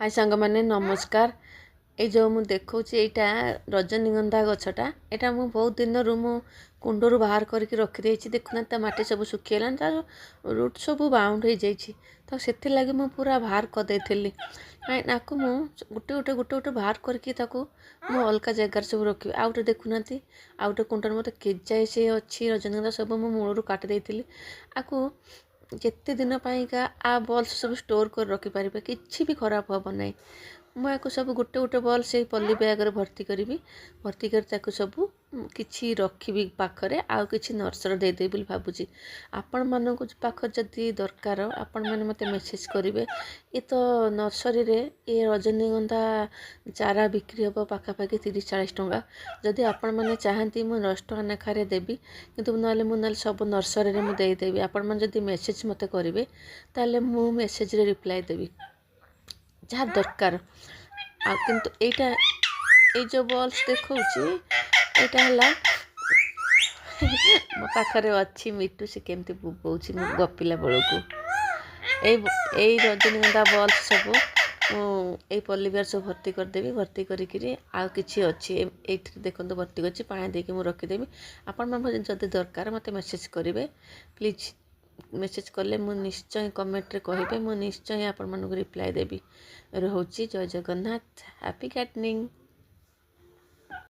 High ସାଙ୍ଗମାନେ, ନମସ୍କାର। ଏଇ ଯେଉଁ ମୁଁ ଦେଖାଉଛି, ଏଇଟା ରଜନୀଗନ୍ଧା ଗଛଟା। ଏଇଟା ମୁଁ ବହୁତ ଦିନରୁ ମୁଁ କୁଣ୍ଡରୁ ବାହାର କରିକି ରଖିଦେଇଛି। ଦେଖୁନାହାନ୍ତି, ତା ମାଟି ସବୁ ଶୁଖିଗଲାଣି, ତାର ରୁଟ୍ ସବୁ ବାଉଣ୍ଡ ହେଇଯାଇଛି। ତ ସେଥିଲାଗି ମୁଁ ପୁରା ବାହାର କରିଦେଇଥିଲି। ଆକୁ ମୁଁ ଗୋଟେ ଗୋଟେ ଗୋଟେ ଗୋଟେ ବାହାର କରିକି ତାକୁ ମୁଁ ଅଲଗା ଜାଗାରେ ସବୁ ରଖିବି। ଆଉ ଗୋଟେ ଦେଖୁନାହାନ୍ତି, ଆଉ ଗୋଟେ କୁଣ୍ଡରେ ମୋତେ କେଜାଏ ସେ ଅଛି ରଜନୀଗନ୍ଧା, ସବୁ ମୁଁ ମୂଳରୁ କାଟି ଦେଇଥିଲି। ଆକୁ ଯେତେ ଦିନ ପାଇଁକା ଆ ବଲ୍ସ ସବୁ ଷ୍ଟୋର୍ କରି ରଖିପାରିବେ, କିଛି ବି ଖରାପ ହେବ ନାହିଁ। ମୁଁ ୟାକୁ ସବୁ ଗୋଟେ ଗୋଟେ ବଲ୍ ସେଇ ପଲି ବ୍ୟାଗରେ ଭର୍ତ୍ତି କରିବି। ଭର୍ତ୍ତି କରି ତାକୁ ସବୁ କିଛି ରଖିବି ପାଖରେ, ଆଉ କିଛି ନର୍ସରୀ ଦେଇଦେବି ବୋଲି ଭାବୁଛି। ଆପଣମାନଙ୍କୁ ପାଖରେ ଯଦି ଦରକାର, ଆପଣମାନେ ମୋତେ ମେସେଜ୍ କରିବେ। ଏ ତ ନର୍ସରୀରେ ଏ ରଜନୀଗନ୍ଧା ଚାରା ବିକ୍ରି ହେବ ପାଖାପାଖି 30-40 ଟଙ୍କା। ଯଦି ଆପଣମାନେ ଚାହାନ୍ତି, ମୁଁ 10 ଟଙ୍କା ଲେଖାରେ ଦେବି। କିନ୍ତୁ ନହେଲେ ମୁଁ ନହେଲେ ସବୁ ନର୍ସରୀରେ ମୁଁ ଦେଇଦେବି। ଆପଣମାନେ ଯଦି ମେସେଜ୍ ମୋତେ କରିବେ, ତାହେଲେ ମୁଁ ମେସେଜ୍ରେ ରିପ୍ଲାଏ ଦେବି ଯାହା ଦରକାର। ଆଉ କିନ୍ତୁ ଏଇଟା, ଏଇ ଯେଉଁ ବଲ୍ସ ଦେଖାଉଛି, ଏଇଟା ହେଲା ମୋ ପାଖରେ ଅଛି ମିଟୁ। ସେ କେମିତି ବୋବଉଛି ମୁଁ ଗପିଲା ବେଳକୁ। ଏଇ ରଜନୀଗନ୍ଧା ବଲ୍ସ ସବୁ ମୁଁ ଏଇ ପଲି ବ୍ୟାଗ୍ ସବୁ ଭର୍ତ୍ତି କରିଦେବି। ଭର୍ତ୍ତି କରିକିରି ଆଉ କିଛି ଅଛି ଏଇଥିରେ, ଦେଖନ୍ତୁ, ଭର୍ତ୍ତି କରିଛି, ପାଣି ଦେଇକି ମୁଁ ରଖିଦେବି। ଆପଣମାନଙ୍କ ଯଦି ଦରକାର, ମୋତେ ମେସେଜ୍ କରିବେ ପ୍ଲିଜ୍। ମେସେଜ୍ କଲେ ମୁଁ ନିଶ୍ଚୟ, କମେଣ୍ଟରେ କହିବେ, ମୁଁ ନିଶ୍ଚୟ ଆପଣମାନଙ୍କୁ ରିପ୍ଲାଏ ଦେବି। ରହୁଛି, ଜୟ ଜଗନ୍ନାଥ, ହାପି ଗାର୍ଡେନିଂ।